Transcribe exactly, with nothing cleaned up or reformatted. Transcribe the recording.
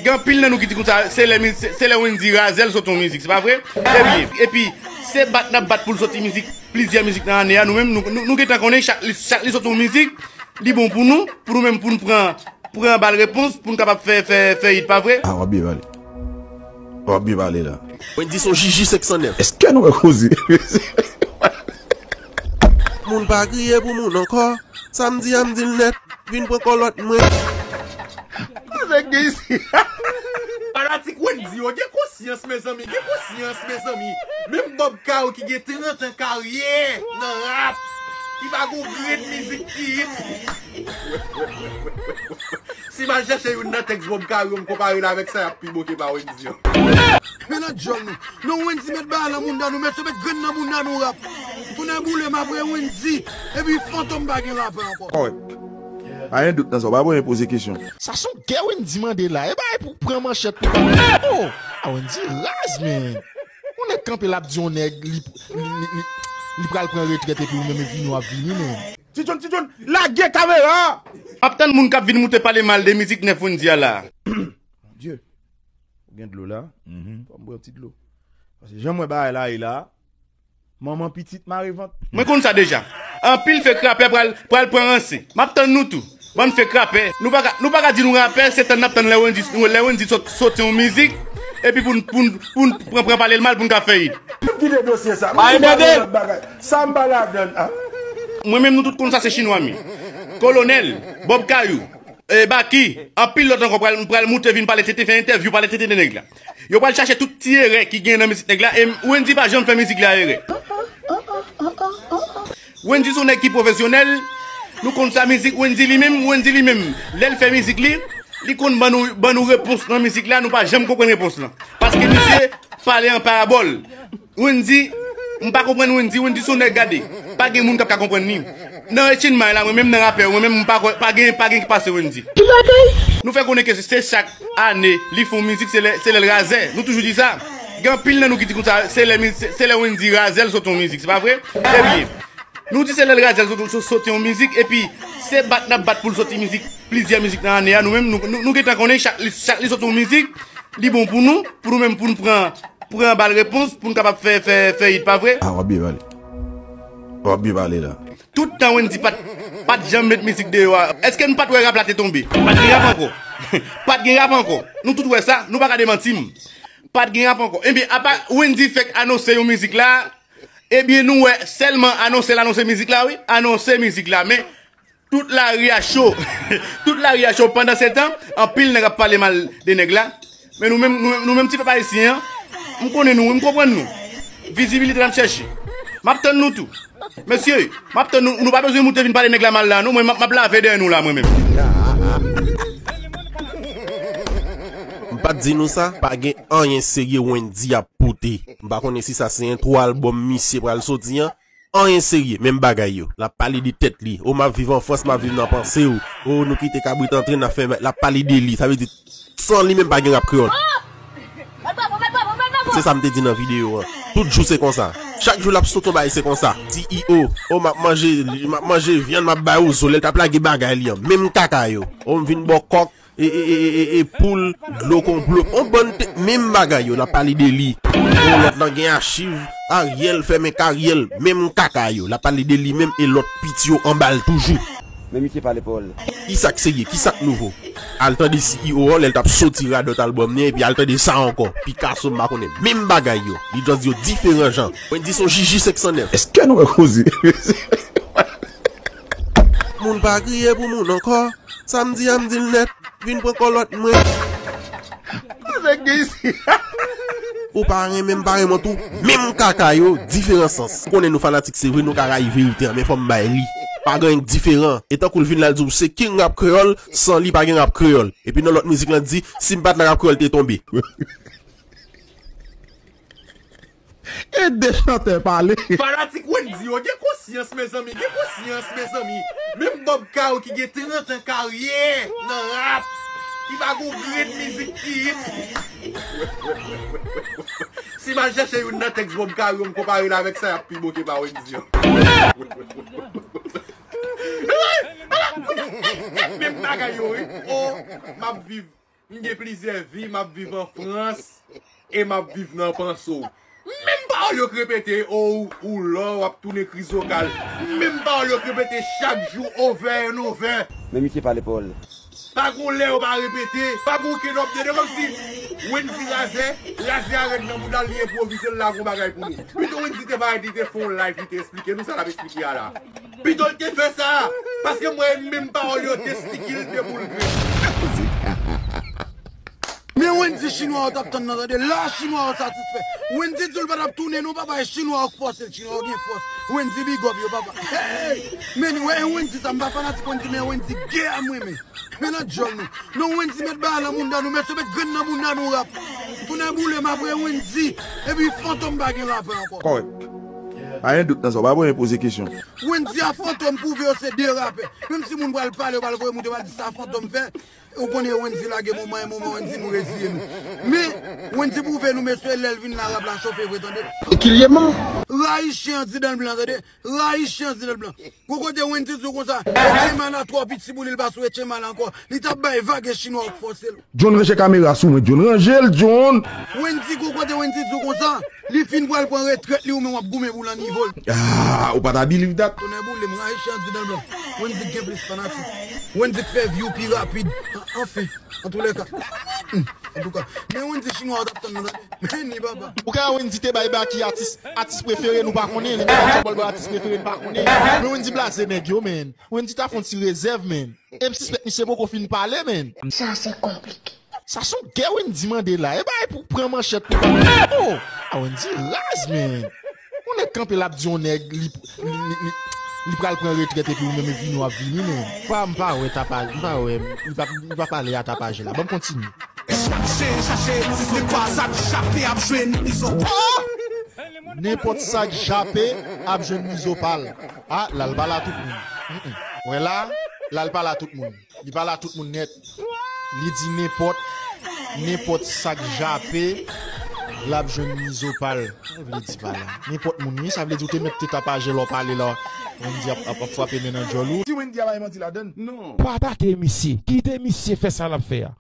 Gen anpil nan nou ki di konsa, se lè, mi- se, se lè Wendy razè l soti yon mizik, se pa vre? Ebyen, epi, se bat n ap bat pou l soti mizik, plizyè mizik nan ane a, nou menm, nou, nou, nou gentan konnen chak, li- chak li soti yon mizik, li bon pou nou, pou nou menm, pou n pran, pran bal repons, pou n kapab fè, fè, fè hit, pa vre? Ah, w ap byen pale. W ap byen pale la. Wendy se yon J J senk san nèf. Èske nou wè koze? Moun pa kriye pou moun ankò. Sa m di a m di l nèt. Vin pran kòlòt mwen. Nèg gen isi. Fanatik Wendy yo, gen konsyans, mezanmi, gen konsyans, mezanmi. Menm Bob Kayou ki gen trant an karyè nan rap, ki pa gon grenn mizik ki hit. Si m al chèche youn nan tèks Bob Kayou, m konpare l avèk sa, y ap pi bon ke pa Wendy an. Men nan djòl nou. Non, Wendy mèt bagay lan mounda nou, mèt yo mèt grenn nan mounda nou rap. Tounen boule m apre Wendy. Epi Fantom pa gen rapè ankò. Kòrèk. Pa gen dout nan sa, w pa bezwen poze kesyon. Sa se yon gè Wendy mande la. E bagay pou pran manchèt pou pa. Oh! A Wendy raz, men. Yon nèg kanpe l ap di yon nèg li, li, li, li, li pral pran retrèt epi ou menm e vini w ap vini, men. Ti John, Ti John, lage kamera! M ap tann moun k ap vin moute pale mal de mizik nèf Wendy a la. Bondye, ou gen dlo la? Fò m bwè yon ti dlo. Paske jan m wè bagay la ye la, manman pitit mare vant. Mwen konn sa deja. Anpil fake rapè pral, pral pran ranse. M ap tann nou tou. Bann fake rapè. Nou pa ka, nou pa ka di nou rapè, se tann n ap tann lè Wendy, lè Wendy sot, soti yon mizik, epi pou n, pou n, pou n pran, pran pale l mal pou n ka fè hit. Kite dosye sa. Mwen pa nan lòt bagay. Sa m pa ladann, a. Mwen menm nou tout konn sa se chinwa m ye. Kolonèl, Bob Kayou, e, Baky, anpil lòt ankò pral, pral moute vin pale tete, fè entèvyou, pale tete de nèg la. Yo pral chache tout ti erè ki gen nan mizik nèg la, e Wendy pa janm fè mizik la erè. Wendy se yon nèg ki pwofesyonèl, nou konn sa mizik Wendy li menm, Wendy li menm, lè l fè mizik li, li konn ban nou, ban nou repons nan mizik la, nou pa janm konprann repons lan. Paske misye pale an parabòl. Wendy, m pa konprann Wendy, Wendy se yon nèg gade. Pa gen moun k ap ka konprann li. Nan Echin May la, mwen menm nan rapè, mwen menm m pa kwè, pa gen, pa gen ki pase Wendy. Nou fè konnen ke se chak ane li fè yon mizik, se lè, se lè l razè. Nou toujou di sa. Gen anpil nan nou ki di konsa, se lè, mi- se, se lè Wendy razè l soti yon mizik, se pa vre? Ebyen, nou di se lè l razè l soti, soti yon mizik, epi se bat n ap bat pou l soti mizik, plizyè mizik nan ane a, nou menm, nou, nou, nou gentan konnen chak li, chak li soti yon mizik, li bon pou nou, pou nou menm, pou n pran, pran bal repons, pou n kapab fè, fè, fè hit, pa vre? Ah, w ap byen pale. W ap byen pale la. Tout tan Wendy pa t, pa t janm met mizik deyò a, èske n pa t wè rap la te tonbe? Pa t gen rap ankò. Pa t gen rap ankò. Nou tout wè sa, nou pa ka demanti m. Pa t gen rap ankò. Ebyen, apa Wendy fèk anonse yon mizik la, ebyen, nou wè sèlman anonse l anonse mizik la, wi. Anonse mizik la, men tout lari a cho. Tout lari a cho. Pandan se tan, anpil nèg ap pale mal de nèg la. Men nou menm, nou, nou menm ti pèp ayisyen an, m konnen nou, wi, m konprann nou. Vizibilite n ap chèche. M ap tann nou tou. Mesye, m ap tann nou, nou pa bezwen moute vin pale nèg la mal la, non, mwen, m ap, m ap lave dèyè nou la, mwen menm. M pa t di nou sa, pa gen anyen serye Wendy ap pote. M pa konnen si sa se entwo albòm misye pral soti an. Anyen serye, menm bagay yo. L ap pale de tèt li. O, m ap viv an Frans, m ap viv nan panse w. O, nou kite kabrit antre, n ap fè, l ap pale de li. Sa vle di, san li menm pa gen rap kreyòl. Se sa m te di nan videyo an. Tout jou se konsa. Chak jou l ap sot yon bagay se konsa. C E O, o, m ap manje, m ap manje vyann, m ap bay ozo. Lè l t ap lage bagay li an, menm kaka yo. O, m vin bò kòk, e, e, e, e, e, e, poul, dlo konplo. On bann te, menm bagay yo, l ap pale de li. O, lòt lan gen achiv, Ariel fèmen karyè l, menm kaka yo, l ap pale de li menm e lòt piti yo anba l toujou. Men misye pale pawòl. Kisa k serye? Kisa k nouvo? Al tande C E O an, lè l t ap soti radòt albòm li an, epi al tande sa ankò. Picasso, m pa konnen. Menm bagay yo. Li just di yo diferan jan. Wendy se yon J J senk san nèf. Èske nou wè koze? Moun pa kriye pou moun ankò. Sa m di a m di l nèt. Vin pran kòlòt mwen. Nèg gen isi. Ou pa renmen m pa renmen w tou. Menm kaka yo, diferan sans. M konnen nou fanatik se vre, nou ka rayi verite an, men fò m bay li. Pa gen anyen k diferan. E tankou l vin la l di w se king rap kreyòl, san li pa gen rap kreyòl. Epi nan lòt mizik lan di, si m pa t la rap kreyòl te tonbe. Ede chantè pale. Fanatik Wendy yo, gen konsyans, mezanmi, gen konsyans, mezanmi. Menm Bob Kayou ki gen trant an karyè nan rap, ki pa gon grenn mizik ki hit. Si m al chèche youn nan tèks Bob Kayou, m konpare l avèk sa, y ap pi bon ke pa Wendy an. Menm bagay yo, wi. O, m ap viv. M gen plizyè vi, m ap viv an Frans e m ap viv nan panse w. Menm pawòl yo k repete, o, ou, ou lò, w ap tounen krizokal. Menm pawòl yo k repete chak jou, over and over. Men misye pale pawòl. Pa gon lè yo pa repete, pa gon okenn update. E kòmsi Wendy razè, razè a rèd nan bouda l, li enpwovize l la gon bagay pou nou. Pito Wendy te parèt, li te fè yon live, li te eksplike nou sa l ap eksplike a la. Pito l te fè sa, paske m wè menm pawòl yo, testiki l te boule grenn. Men Wendy, chinwa yo t ap tann nan, tande. La chinwa yo satisfè. Wendy di l pa t ap tounen non, papa, e chinwa yo k fòse l, chinwa yo gen fòs. Wendy, big up yo, papa. Hey! Men, wè, e Wendy sa, m pa fanatik Wendy, men Wendy gè a m renmen. Men nan djòl nou. Non, Wendy met bagay nan bounda nou, mesye met grenn nan bounda nou rap. Tounen boule m apre Wendy. Epi Fantom pa gen rapè ankò. Kòrèk. Pa gen dout nan sa, w pa bezwen poze kesyon. Wendy a Fantom pwouve yo se de rapè. Menm si moun pral pale, yo pral voye moute, yo pral di sa Fantom fè. Ou konnen Wendy lage moman e moman Wendy nou reziye nou. Men, Wendy pwouve nou mesye lè l vin la rap la chofe vre tande. Kilyeman. Rayi chen an di dan l blan tande. Rayi chen an di dan l blan. Gon kote Wendy di w konsa, Etchenmala twò piti pou li, li pa sou Etchenmala ankò. Li t ap bay vag e chinwa yo k fòse l. John ranje kamera sou mwen, John ranje l, John. Wendy gon kote Wendy di w konsa. Li fin pral pran retrèt li, ou menm w ap goumen pou l an nivo l. Ah, ou pa ta believe that. Tonnè boule m, rayi chen an di dan l blan. Wendy k gen plis fanatik. Wendy k fè view pi rapid. An- Anfen, antoulèka. Hmm, antouka. Men Wendy chinwa yo t ap tann nan tande. Men ni papa. Ou ka Wendy te bay Baky atis, atis prefere nou pa konnen. Li te bay Djabòl bay atis prefere nou pa konnen. Men Wendy blaze nèg yo, men. Wendy ta fè yon ti rezèv, men. E m sispèk misye poko fin pale, men. Sa se konplike. Sa se yon gè Wendy mande la. E bay pou pran manchèt pou. Oh! A Wendy raz, men. Yon nèg kanpe l ap di yon nèg li, li, li, li, li pral pran retrèt epi ou menm vini w ap vini, men. Pa, m pa wè tapaj, m pa wè, li pa, li pa pale a tapaj la. Ban m kontinye. Chache, chache, se pa sa k chape ap jwenn izo. Nenpòt sa k jape ap jwenn mizo pa l. Ah, l al pale a tout moun. Mm-mm. Wè la, l al pale a tout moun. Li pale a tout moun nèt. Li di nenpòt, nenpòt sa k jape, l ap jwenn mizo pa l. Sa vle di pa la. Nenpòt moun, wi, sa vle di ou te mèt te tapaje lè w pale la. Wendy ap, ap, ap frape men nan djòl ou. Si Wendy a bay manti ladann. Non. Pa atake misye. Kite misye fè sa l ap fè a.